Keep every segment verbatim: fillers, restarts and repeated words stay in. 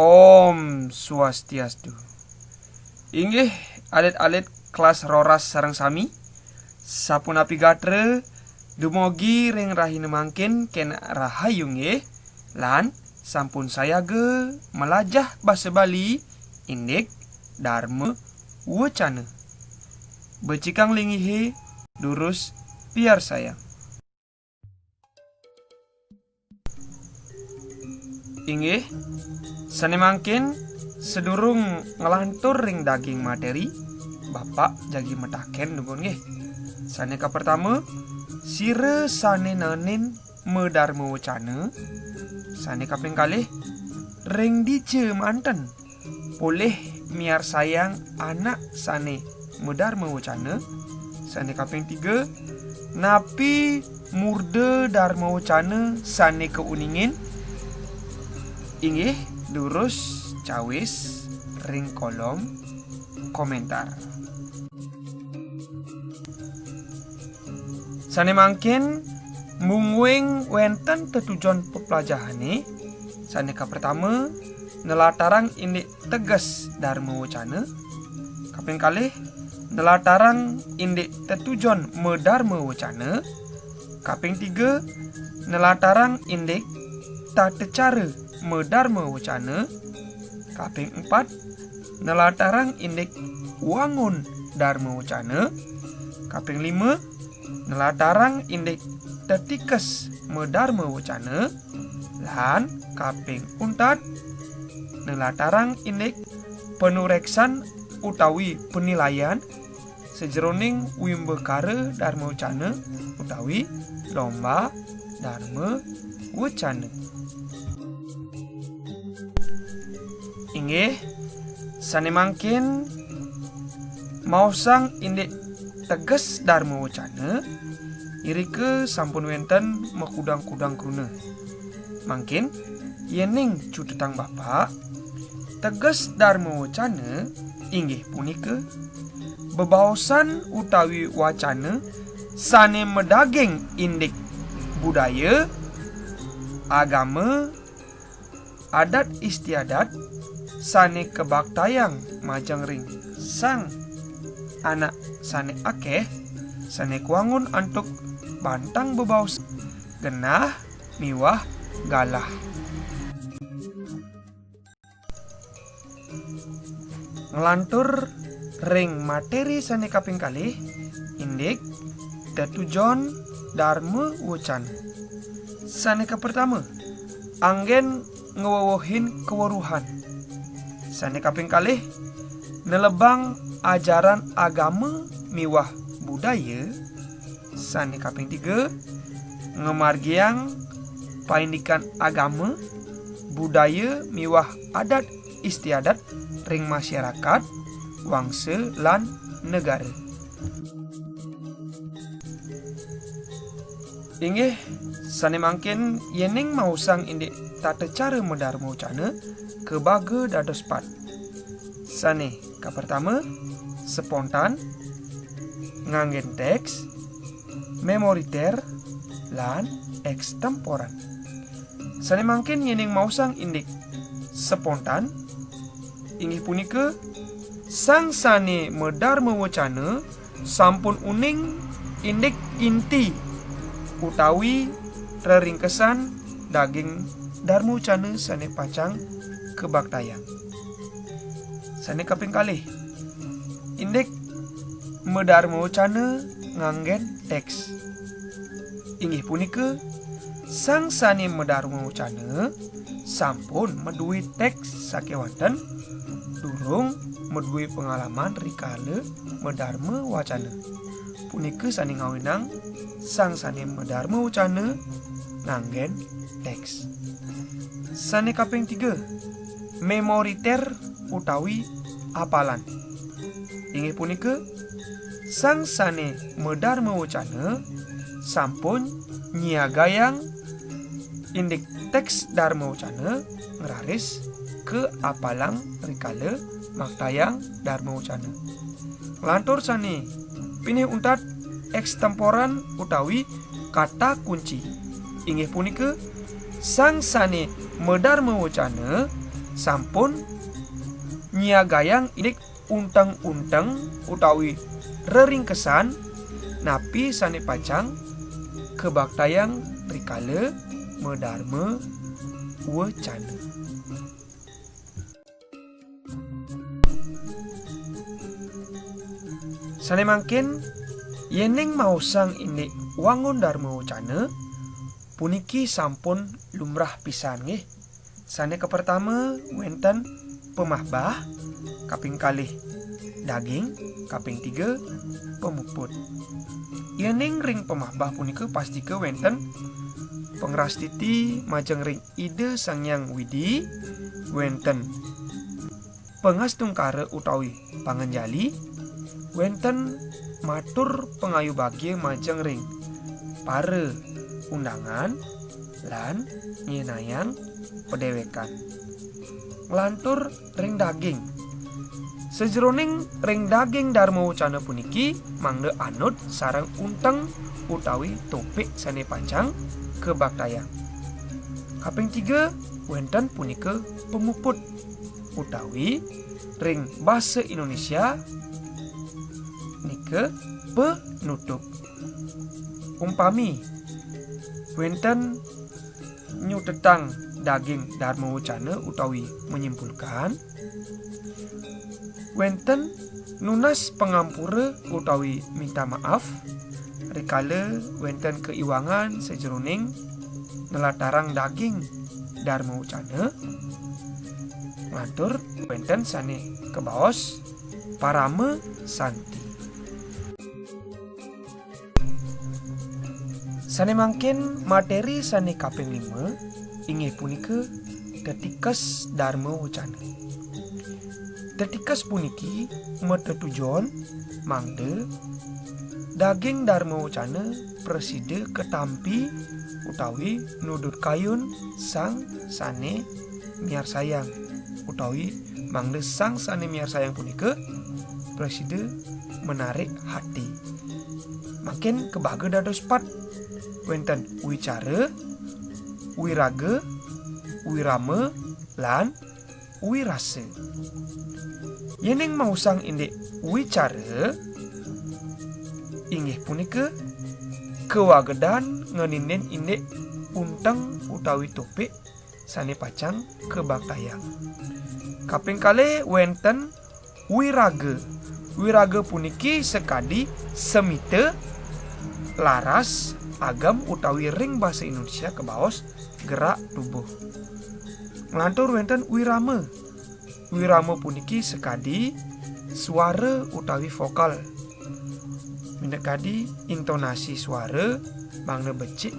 Om Swastiastu. Inggih, alit-alit kelas roras sareng sami, sapunapi gatra dumugi ring rahina mangkin kena rahayu nggih, lan sampun sayaga malajah basa Bali indik Darma Wacana. Becikang linggihé durus piarsayang. Inggih, sané mangkin sadurung nglantur ring daging materi, Bapak jagi mataken dumun nggih. Sané kapertama, sira sané naenin madarma wacana. Sané kaping kalih, ring dija manten polih miarsayang anak sané madarma wacana. Sané kaping tiga, napi murda darma wacana sané kauningin? Inggih, durus cawis ring kolom komentar. Sané mangkin, mungguing wénten tetujon peplajahané. Sané kapertama, nelatarang indik teges darma wacana. Kaping kalih, nelatarang indik tetujon madarma wacana. Kaping tiga, nelatarang indik tata cara madarma wacana. Kaping empat, nelatarang indik wangun darma wacana. Kaping lima, nelatarang indik tetikes madarma wacana. Lan kaping untat, nelatarang indik panureksan utawi penilaian sajeroning wimbakara darma wacana utawi lomba darma wacana. Inggih, sané mangkin maosang indik teges darma wacana, irika sampun wénten makudang-kudang kruna. Mangkin, yéning cutetang Bapak, teges darma wacana inggih punika bebaosan utawi wacana sané madaging indik budaya, agama, adat istiadat sané kabaktayang majeng ring sang anak sané akéh, sané kawangun antuk bantang bebaos genah miwah galah. Nglantur ring materi sané kaping kalih, indik tetujon darma wacana. Sané kapertama, anggén ngwewehin kaweruhan. Sané kaping kalih, nelebang ajaran agama miwah budaya. Sané kaping tiga, ngamargiang paindikan agama, budaya miwah adat istiadat ring masyarakat, wangsa lan negara. Inggih, sané mangkin yéning maosang indik tata cara madarma wacana kabaga dados pat. Sané kapertama, spontan, nganggén teks, memoriter, lan ekstemporan. Sané mangkin yéning maosang indik spontan, inggih punika sang sané madarma wacana sampun uning indik inti utawi reringkesan daging darma wacana sané pacang kabaktayang. Sané kaping kalih, indik madarma wacana nganggén teks. Inggih punika, sang sané madarma wacana sampun madué teks sakéwanten durung madué pangalaman rikala madarma wacana. Punika sané ngawinang sang sané madarma wacana nganggén teks. Sané kaping tiga, memoriter utawi apalan. Inggih punika, sang sané madarma wacana sampun nyiagayang indik teks darma wacana ngraris kaapalang rikala maktayang darma wacana. Nglantur sané pinih untat ekstemporan utawi kata kunci. Inggih punika, sang sané madarma wacana sampun nyiagayang indik unteng-unteng utawi reringkesan napi sane pacang kabaktayang rikala madarma wecana. Sane mangkin, yening maosang indik wangun darma wecana, puniki sampun lumrah pisan nggih. Sane kapertama wenten pamahbah, kaping kalih daging, kaping tiga pamuput. Yening ring pamahbah punika pastika wenten pangrastiti majeng ring Ida Sang Hyang Widi, wenten pangastungkara utawi panganjali, wenten matur pangayu bagia majeng ring para undangan lan nyenayang padewekan. Nglantur ring daging. Sajeroning ring daging darma wecana puniki mangda anut sareng unteng utawi topik sane pacang kabaktayang. Kaping tiga, wenten punika pamuput utawi ring basa Indonesia nika penutup. Umpami wenten nyutetang daging darma wecana utawi menyimpulkan, wenten nunas pangampura utawi minta maaf rikala wenten kaiwangan sajeroning nelatarang daging darma wecana, nglantur wenten sane kabaos parama santi. Sane mangkin materi sane kaping lima inggih punika tetikes darma wecana. Tetikes puniki matetujon mangda daging darma wecana prasida katampi utawi nudut kayun sang sane miarsayang, utawi mangda sang sane miarsayang punika prasida menarik hati. Mangkin kabaga dados pat, wenten wicara, wiraga, wirama, lan wirasa. Yening maosang indik wicara, inggih punika kawagedan ngeninin indik unteng utawi topik sane pacang kabaktayang. Kaping kalih wenten wiraga. Wiraga puniki sakadi semita, laras, agem utawi ring basa Indonesia kabaos gerak tubuh. Nglantur wenten wirama. Wirama puniki sakadi suara utawi vokal. Minakadi intonasi suara mangda becik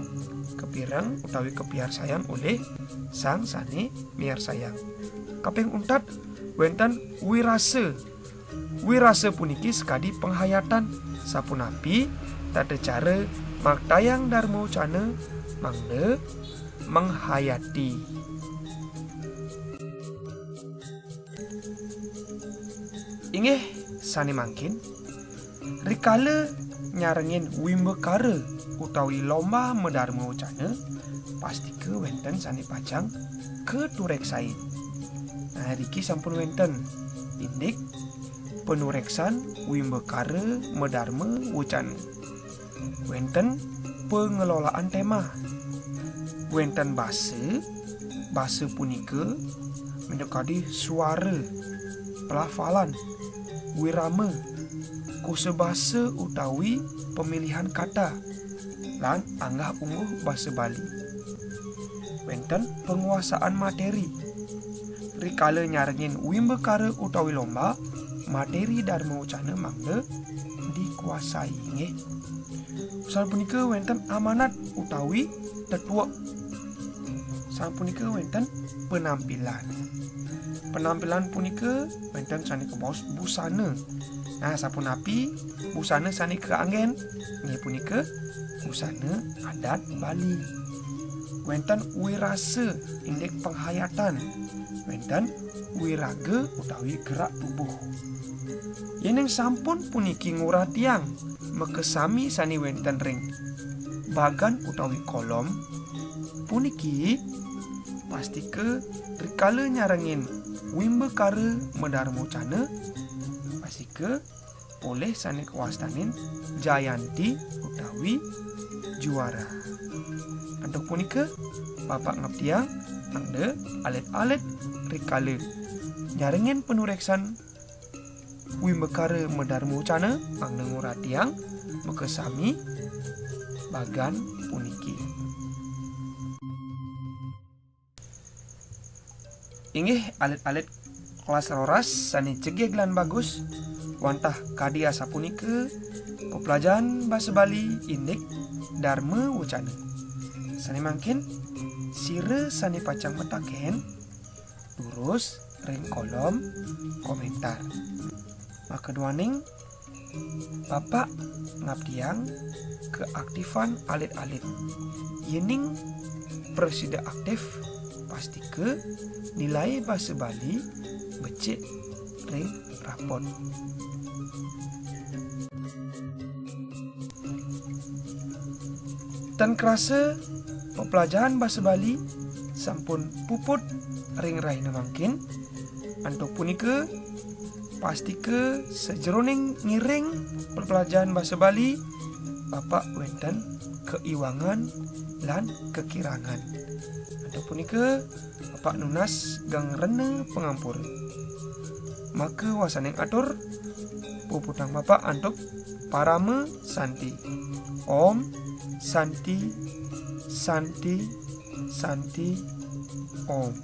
kapireng utawi kapiarsayang olih sang sane miarsayang. Kaping untat wenten wirasa. Wirasa puniki sakadi panghayatan, sapunapi tata cara maktayang darma wecana mangda menghayati. Inggih sane mangkin, rikala nyarengin wimbakara utawi lomba madarma wecana, pastika wenten sane pacang katureksain. Nah, riki sampun wenten indik panureksan wimbakara madarma wecana. Wenten pangelolaan tema. Wenten basa, basa punika minakadi suara, pelafalan, wirama, kosa basa utawi pemilihan kata, lan anggah ungguh basa Bali. Wenten panguasaan materi. Rikala nyarengin wimbakara utawi lomba, materi darma wecana mangda dikuasai, nggih. Sapunika wenten amanat utawi tetuek. Sapunika wenten penampilan. Penampilan punika wenten sane kabaos busana. Nah, sapunapi busana sane kaanggen? Inggih punika busana adat Bali. Wenten wirasa indik penghayatan. Wenten wiraga utawi gerak tubuh. Yening sampun puniki nguratiang makasami sane wenten ring bagan utawi kolom, puniki Pastika rikala nyarengin wimbakara madarma wacana, pastika polih sane kawastanin jayanti utawi juara. Antuk punika, Bapak ngabdiang mangda alit-alit rikala nyarengin panureksan wimbakara madarma wacana mangda nguratiang makasami bagan puniki. Inggih alit-alit kelas roras sane jegeg lan bagus, wantah kadi asapunika peplajahan basa Bali indik Darma Wacana. Sane mangkin, sira sane pacang mataken, durus ring kolom komentar. Maka duaning Bapak ngabdiang keaktifan alit-alit. Yening prasida aktif, pastika nilai basa Bali becik ring rapot. Tan krasa, peplajahan basa Bali sampun puput ring rahina mangkin. Antuk punika, pastika sajeroning ngiring peplajahan basa Bali, Bapak wenten kaiwangan lan kakirangan. Antuk punika, Bapak nunas geng rena pangampura. Maka wasaning atur, puputang Bapak antuk parama santi. Om Santi, Santi, Santi, Om.